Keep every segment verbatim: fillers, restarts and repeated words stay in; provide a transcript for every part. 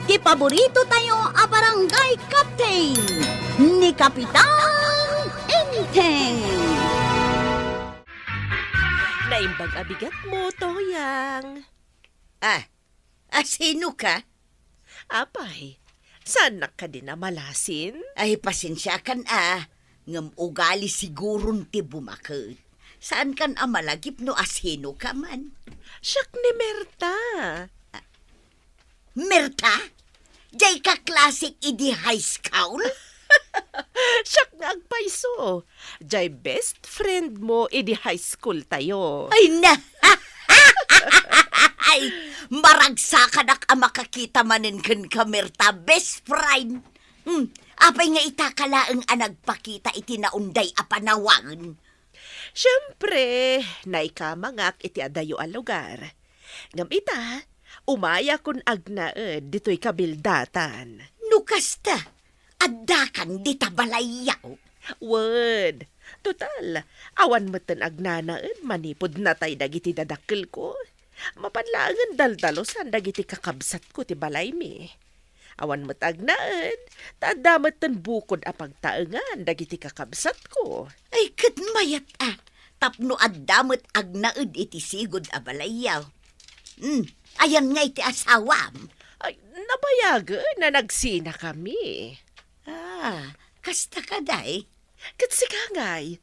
Ti paborito tayo a barangay captain, ni Kapitan Enteng. Naimbag a bigat mo, Toyang. Ah, ah, sino ka? Apay, saannak kadi a malasin? Ay, pasensiakan a, ngem ugali siguron ti bumaket. Saankan a malagip no asino ka man. Siak ni Merta. Merta? Jay kaklasik idi high school? Siak nga agpayso. Jay best friend mo idi high school tayo. Ay na! Ay, maragsakadak a makakita manen kenka, Merta, best friend. Hmm, apay nga itaka laeng a nagpakita iti naunday a panawen? Siempre, naikamangak iti adayo a lugar. Ngem ita, umayakon agnaed ditoy kabildatan. No kasta, addakan dita balayyo? Wen, total, awan metten agnanaed manipud natay dagiti dadakkelko. Mapan laengen daldalusan dagiti kakabsatko ti balaymi. Awan met agnaed, ta adda metten bukod a pagtaengan dagiti kakabsatko. Ay, ket mayat a, tapno adda met agnaed iti sigud a balayyo. Hmm, ayan ngay ti asawam? Ay, nabayagen a nagsinakami. Ah, kasta kadi? Ket sika ngay,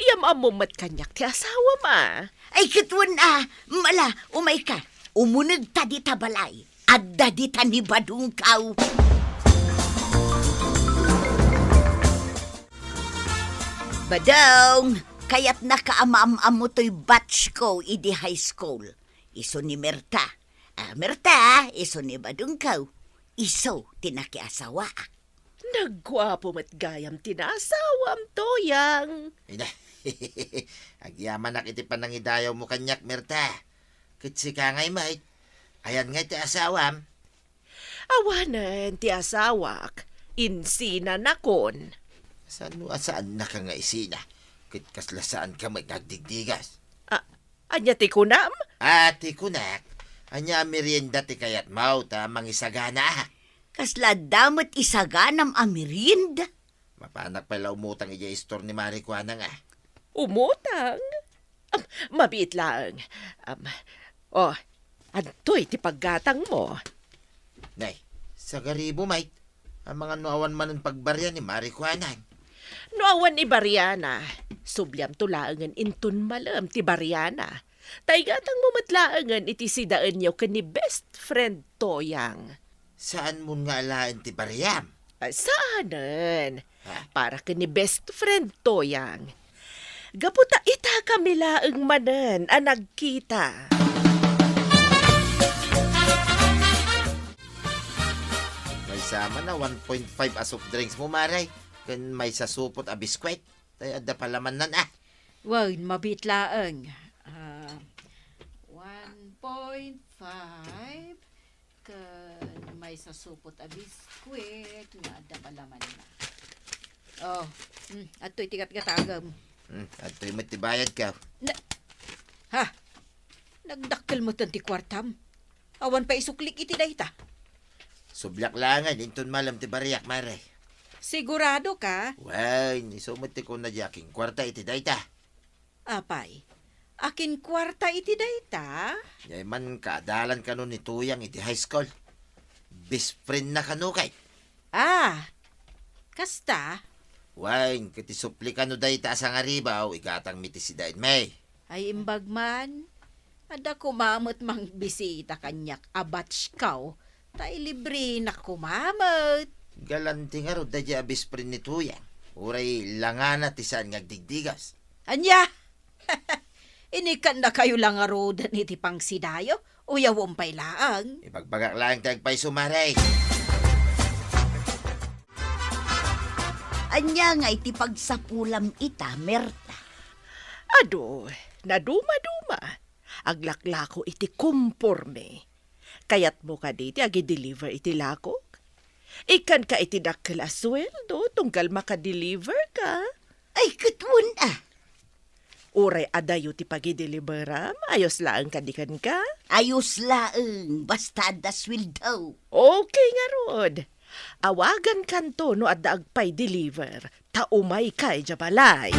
iam-ammom met kaniak ti asawam a. Ay, ket wen a, mala, umayka, umunegta dita balay. Adda dita ni Badungkaw. Badung, kayatnaka a maam-ammo toy batch ko idi high school. Isu ni Merta. Ah, Merta, isu ni Badungkaw. Isu ti nakiasawaak. Nagguapo met gayam ti naasawam, Toyang. Ay na, agyamanak iti panangidayawmo kaniak, Merta. Ket sika ngay met, ayan ngay ti asawam? Awanen ti asawak, insinanakon. Saan no a saannaka nga isina? Ket kasla saanka met nga agdigdigas. A-, ania ti kunam? A, ti kunak, ania a merienda ti kayatmo ta mangisaganaak? Kasla adda met isaganam a merienda? Mapanak pay la umutang idiay istor ni Mari Kuanang a. Umutang? Am, mabiit laeng. Am, oh, adtoy ti paggatangmo. Nay, sagaribo, Mike. Amangan no awan manen pagbaria ni Mari Kuanang. No awan ibariana, subliamto laengen inton malem ti bariana. Ta igatangmo met laengen iti sidaenyo ken ni best friend Toyang. Saanmon nga alaen ti bariam? Ah, saanen. Ha? Para ken ni best friend Toyang. Gapu ta itakami laeng manen a nagkita. Maysa man a one point five a soft drinks mo, Mare, ken maysa supot a biskwit. Tay adda palamannan a. Wen, mabiit laeng. Ah, one point five ken maysa supot a biskwit nga adda palamanna. Oh, hmm, adtoy ti gatgatagem. Hmm, adtoy met ti bayadko. Na, ha? Nagdakkel metten ti kuartam. Awan pay isuklik iti dayta. Subliak laengen inton malem ti bariak, Mare. Siguradoka? Wen, isu met ti kuna diay akinkuarta iti dayta. Apay, akinkuarta iti dayta? Diay man kaadalan kano ni Tuyang iti high school. Best friend na kano kay. Ah, kasta? Wen, ket ti suplik kano dayta a sangaribaw, igatangmi ti sidaenmi. Ay, imbag man, adda koma met mangbisita kaniak a batch ko, ta ilibrena koma met. Galanti ngarud daydiay a best friend ni Tuyang. Uray langana ti saan nga agdigdigas. Ania? Inikannakayo la ngaruden iti pangsidayo, uyawem pay laeng. Ibagbagak laeng ti agpayso, Mare. Ania nga iti pagsapulam ita, Merta? Adu, nadumaduma. Aglaklako iti komporme. Kayatmo kadi ti agi-deliver iti lakok? Ikkanka iti dakkel a sueldo tunggal maka-deliver ka? Ay, ket wen a. Uray adayo ti pagideliveram, ayos laeng kadi kenka? Ayos laeng, basta adda sweldo. Okay ngarud. Awagankanto no adda agpa-deliver, ta umayka idiay balay.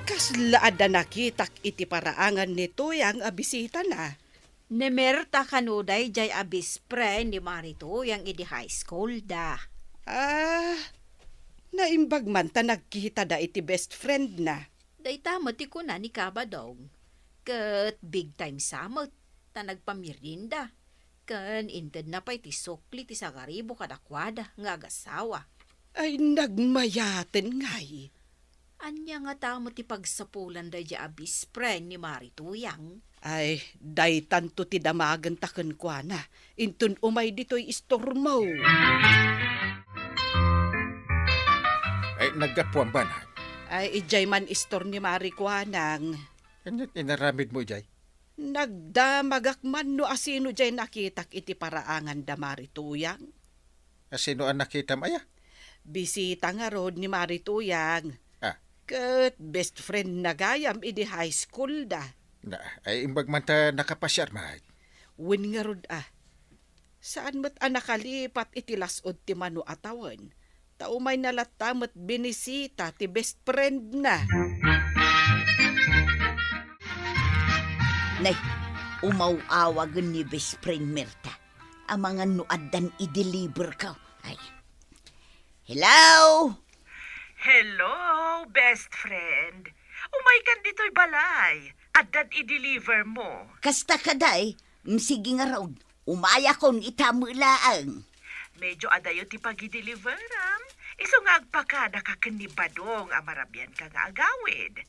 Kasla adda nakitak iti paraangan ni Tuyang a bisitana. Ni Mirta kano daydiay a best friend ni Mari Tuyang idi high school da. Ah, naimbag man ta nagkitada iti best friend na. Dayta met ti kuna ni Kabadong. Ket big time sa met ta nagpamirienda. Ken intedna pay ti sukli ti sagaribo kadakuada nga agasawa. Ay, nagmayaten ngay. Ania ngata met ti pagsapulan daydiay a best friend ni Mari Tuyang? Ay, daytanto ti damagenta kenkuana. Inton umay ditoy istormo. Ay, naggapuam banag. Ay, idiay man istor ni Mari Kuanang. Ania ti inaramidmo idiay? Nagdamagak man no asino diay nakitak iti paraangan da Mari Tuyang. Asino a nakitam aya? Bisita ngarud ni Mari Tuyang. Ah. Ket best friend na gayam idi high school da. Na, ay imbag man ta nakapasiar, Mike. Wen ngarud a. Saan met a nakalipat iti las-ud ti mano a tawen, ta umayna latta met binisita ti best friend na. Nay, umaw-awagen ni best friend Mirta. Amangan no addan i-deliver ka. Ay. Hello? Hello, best friend. Umaykan ditoy balay. Addan i-deliver mo. Kasta kaday, mm, sige ngarud. Umayakon ita met laeng. Medyo adayo ti pagideliveram. Isu nga agpakadaka ken ni Badong a marabian ka nga agawid.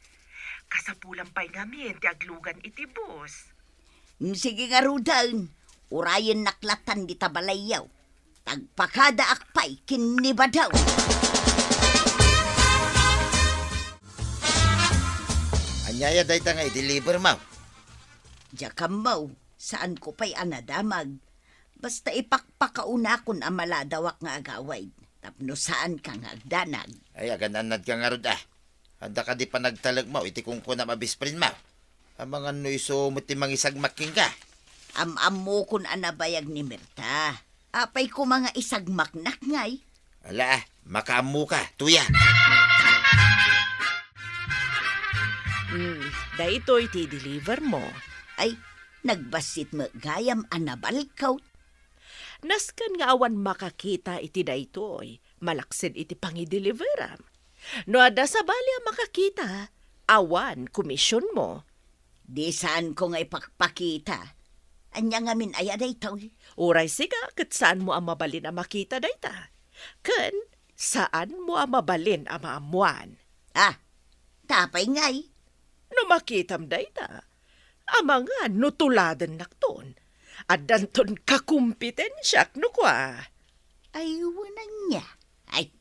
Kasapulan pay ngamin ti aglugan iti bus. Mm, sige ngaruden. Urayennak lattan dita balayyo. Tagpakadaak pay ken ni Badong. Ania aya dayta nga i-deliver mo? Diak ammo, saanko pay a nadamag. Basta ipakpakaunakon a maladawak nga agawid, tapno saanka nga agdanag. Ay, agan-annadka ngarud a. Adda kadi panagtalekmo iti kunkunam a best friend mo? Amangan no isu met ti mangisagmak kenka. Am-ammokon a nabayag ni Mirta. Apay koma nga isagmaknak ngay? Ala, makaammoka, Tuya. Hmm, daytoy ti deliver mo. Ay, nagbassit met gayam a nabalkaw. Nasken nga awan makakita iti daytoy, malaksid iti pangideliveram. No adda sabali a makakita, awan komisionmo. Di saanko nga ipakpakita. Ania ngamin aya daytoy? Uray sika ket saanmo a mabalin a makita dayta. Ken saanmo a mabalin a maammuan. Ah, apay ngay? No makitam dayta, amangan no tuladennakton. Addanton kakompetensiak no kua. Ay, wen ania. Ay,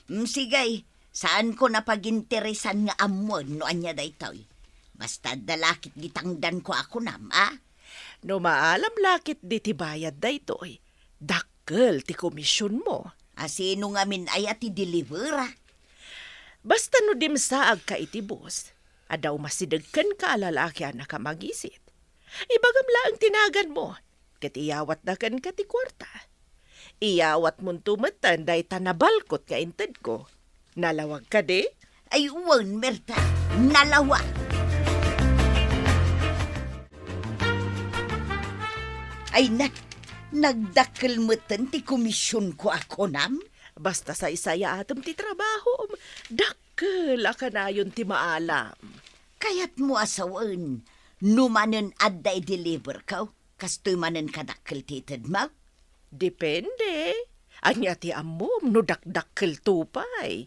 mm, sige, saanko a paginteresan nga ammoen no ania daytoy. Basta adda la ketdi tangdanko a kunam, a? No maalam la ketdi ti bayad daytoy, dakkel ti komisionmo. A, sino ngamin aya ti delivera? Basta no dimsaagka iti bus, adda umasideg kenka a lalaki a nakamagisit. Ibagam laeng ti naganmo, ket iyawatna kenka ti kuarta. Iyawatmonto metten dayta nabalkot nga intedko. Nalawag kadi? Ay, wen, Mirta, nalawag. Ay, na, nagdakkel metten ti komisionko a kunam? Basta saysayaatem ti trabahom, dakkel a kanayon ti maalam. Kayatmo a sawen, no manen adda i-deliver ka, kastoy manen kadakkel ti itedmo? Depende. Ania ti ammom no dakdakkelto pay?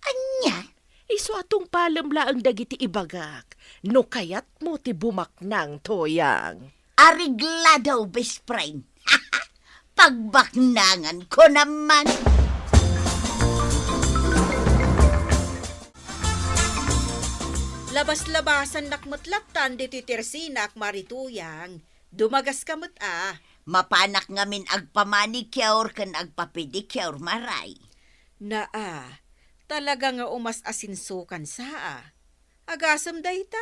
Ania? Isu a tungpalem laeng dagiti ibagak no kayatmo ti bumaknang, Tuyang. Areglado, best friend. Pagbaknangan ko naman. Labas-labasannak met lattan ditoy tersinak, Mari Tuyang. Dumagaska met a. Mapanak ngamin agpamanicure ken agpapedicure, Maray. Naa, Talaga nga umas-asensokan sa a. Agasem dayta,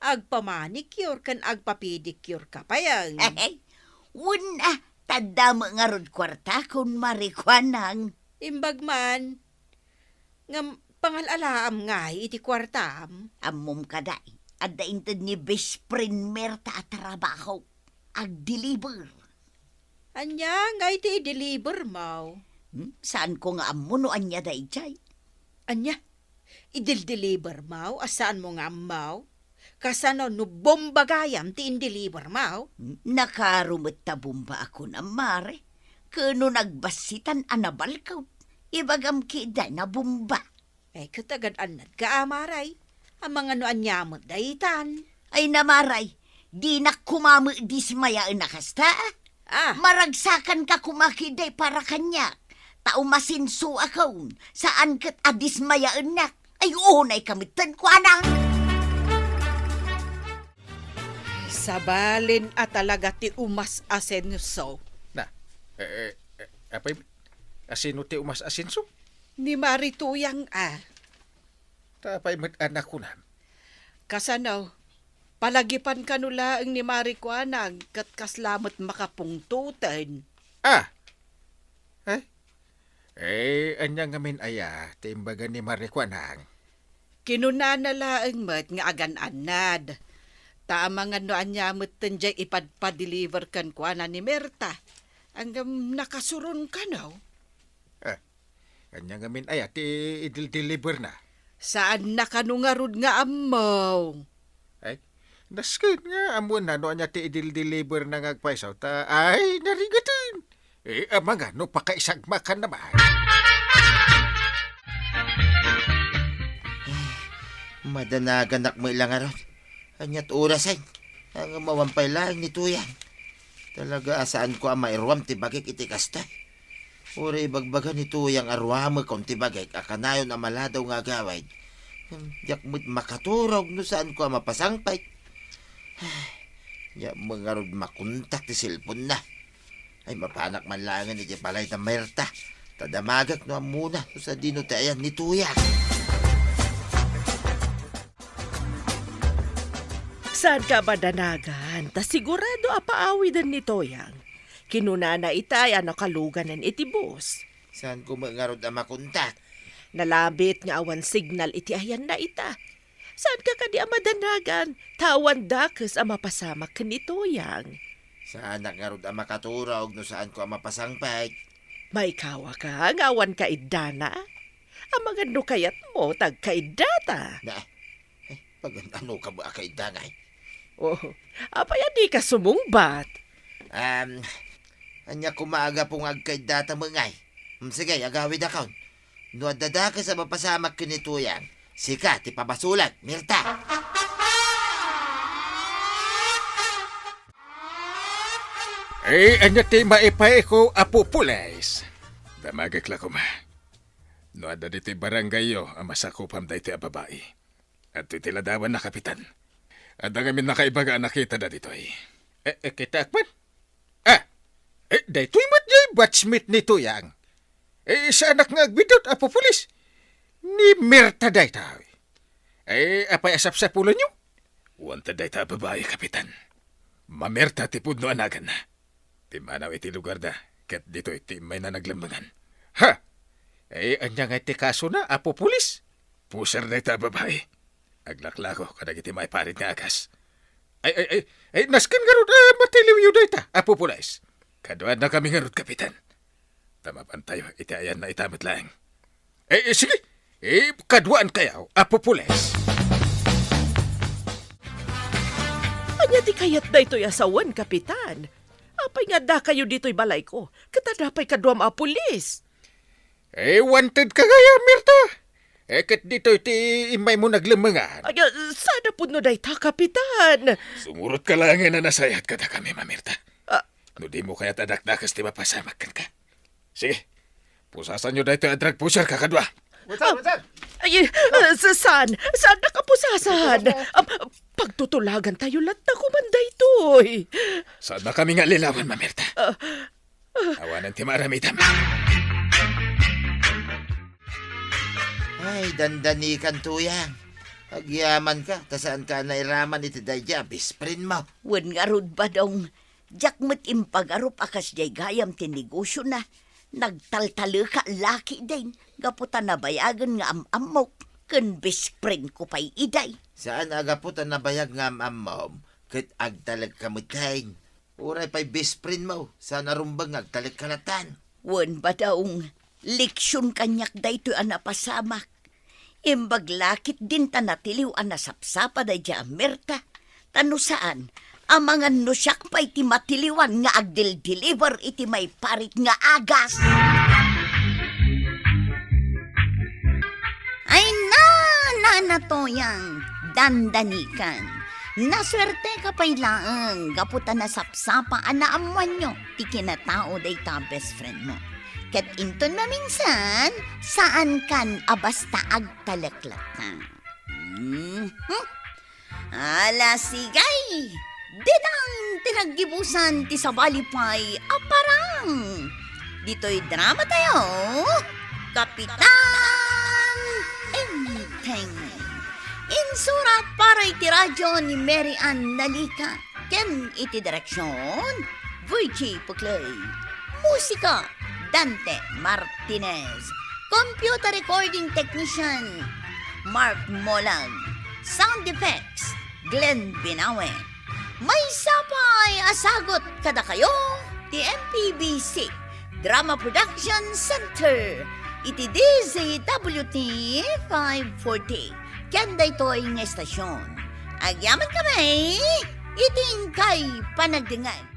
agpamanicure ken agpapedicure ka pay, ang. Wen a, tadda met ngarud kuartakon, Mari Kuanang. Imbag man, ngem pangal-alaam ngay iti kuartam. Ammom kadi, adda inted ni best friend Mirta a trabaho. Agdeliver. Ania ngay ti ideliver mo? Hmm? Saanko nga ammo no ania daydiay. Ania? Idildeliver mo a saanmo nga ammo? Kasano no bomba gayam ti indeliver mo? Hmm? Nakaro met ta bomba a kunam, Mare. Ken no nagbassitan a nabalkawt, ibagam ketdi nga bomba. Ay, ket agad-annadka, a, Mare. Amangan no ania met daytan. Ay, Mare, dinak koma met dismayaen a kasta. Ah. Maragsakanka koma ketdi para kaniak. Ta umasensoakon, saan ket a dismayaennak. Ay, unaykami metten, kuana. Sabalen a talaga ti umas-asenso. Na, eh, eh, eh, apay, asino ti umas-asenso? Ni Mari Tuyang a. Ta apay met a nakunam? Kasano? Palagipan kano laeng ni Mari Kuanang ket kasla met makapungtoten. Ah! Eh? Eh, ania ngamin aya ti imbaga ni Mari Kuanang? Kinunana laeng met nga agan-annad. Ta amangan no ania metten diay ipadpadeliver kenkuana ni Mirta. Ngem nakasuron kano? Eh, ania ngamin aya ti idildeliverna? Saanna kano ngarud nga ammo? Ay, nasken nga ammoenna no ania ti idildeliverna nga agpayso, ta, ay, narigaten. Eh, amangan no pakaisagmakanna man. Eh, madanaganak met la ngarud. Ania't orasen? Ngem awan pay laeng ni Tuyang. Talaga a saanko a mairuam ti bagik iti kasta. Uray ibagbaga ni Tuyang a ruamekon ti bagik a kanayon a maladaw nga agawid. Hmm, diak met makaturog no saanko a mapasangpet. Diak met ngarud makontak ti cellphone-na. Ay, mapanak man laengen iti balay da Mirta. Ta damagek no ammona no sadino ti ayan ni Tuyang. Saanka a madanagan, ta sigurado a paawiden ni Tuyang. Kinunana itay a nakaluganen iti bus. Saanko met ngarud a makontak? Nalabit nga awan signal iti ayanna ita. Saanka kadi a madanagan, ta awan dakes a mapasamak ken ni Tuyang. Saanak ngarud a makaturog no saanko a mapasangpet. Maikawaka nga awan kaiddana? Amangan no kayatmo, ta agkaiddata. Na, eh, pagan-anoka met a kaidda ngay? Oh, apay a dika sumungbat? Um, ania koma a gapu nga agkaiddata met ngay? Hmm, sige, agawidakon. No adda dakes a mapasamak ken ni Tuyang, sika ti pabasolek, Mirta. Eh, ania ti maipaayko, Apo Pulis? Damagek la koma. No adda ditoy barangayyo a masakupam daytoy a babai, adtoy ti ladawanna, Kapitan. Adda ngamin nakaibaga a nakitada ditoy. Eh, eh, kitaak man. Ah! Eh, daytoy met diay batchmate ni Tuyang. Eh, saanak nga agbiddut, Apo Pulis. Ni Mirta daytoy. Eh, apay a sapsapulenyo? Wanted dayta a babai, Kapitan. Mamirta ti pudno a naganna. Pimmanaw iti lugarda, ket ditoy ti immayna naglemmengan. Ha! Eh, ania ngay ti kasona, Apo Pulis? Pusser dayta a babai. Aglaklako kadagiti maiparit nga agas. Ay, ay, ay, ay, nasken ngarud a matiliwyo dayta, Apo Pulis. Kaduanakami ngarud, Kapitan. Ta mapantayo iti ayanna ita met laeng. Eh, eh, sige. Eh, kaduaankayo, Apo Pulis. Ania ti kayat daytoy a sawen, Kapitan? Apay nga addakayo ditoy balayko? Ket adda pay kaduam a pulis? Eh, wanted ka gayam, Mirta. Eh, ket ditoy ti immaymo naglemmengan. Ay, ah, saan a pudno dayta, Kapitan? Sumurotka laengen a nasayaat kadakami, Mamirta. Ah. No dimo kayat a dakdakes ti mapasamak kenka. Sige, pusasanyo daytoy a drug pusher, kakadua. What's up, what's up? Ay, ah, sa-, saan? Saannak a pusasan? Ah, pagtutulagantayo latta koman daytoy. Saannakami nga allilawen, Mamirta. Ah. Awanen ti maaramidem. Ay, dandanikan, Tuyang. Agyamanka, ta saanka a nairaman iti daydiay a best friendmo. Wen ngarud, Badong, diak met impagarup a kasdiay gayam ti negosiona. Nagtaltaleka lakidin gapu ta nabayagen nga am-ammok ken best friendko pay idi. Saan a gapu ta nabayag nga am-ammom ket agtalekka metten. Uray pay best friendmo, saan a rumbeng nga agtalekka latta. Wen, Badong, leksion kaniak daytoy a napasamak. Imbag la ketdin ta natiliw a nasapsapa daydiay a Mirta, ta no saan, amangan no siak pay ti matiliwan nga agdel-deliver iti maiparit nga agas. Ay na, Nana Tuyang, dandanikan. Nasuerteka pay laeng gapu ta nasapsapa a naammoanyo ti kinatao dayta a best friendmo. Ket inton maminsan, saankan a basta agtalek latta. Mhm. Ala, sige! Ditan ti naggibusan ti sabali pay a parang. Ditoy dramatayo, Kapitan Enteng. Insurat para iti radyo ni Mary Ann Nalica. Ken iti direksion, Virgie Puclay. Musika, Dante Martinez. Computer recording technician, Mark Molag. Sound effects, Glenn Binawe. Maysa pay a sagut kadakayo ti M P B C Drama Production Center iti D Z W T five forty. Ken daytoy nga estasyon, agyaman kami iti inkay panagdengngeg.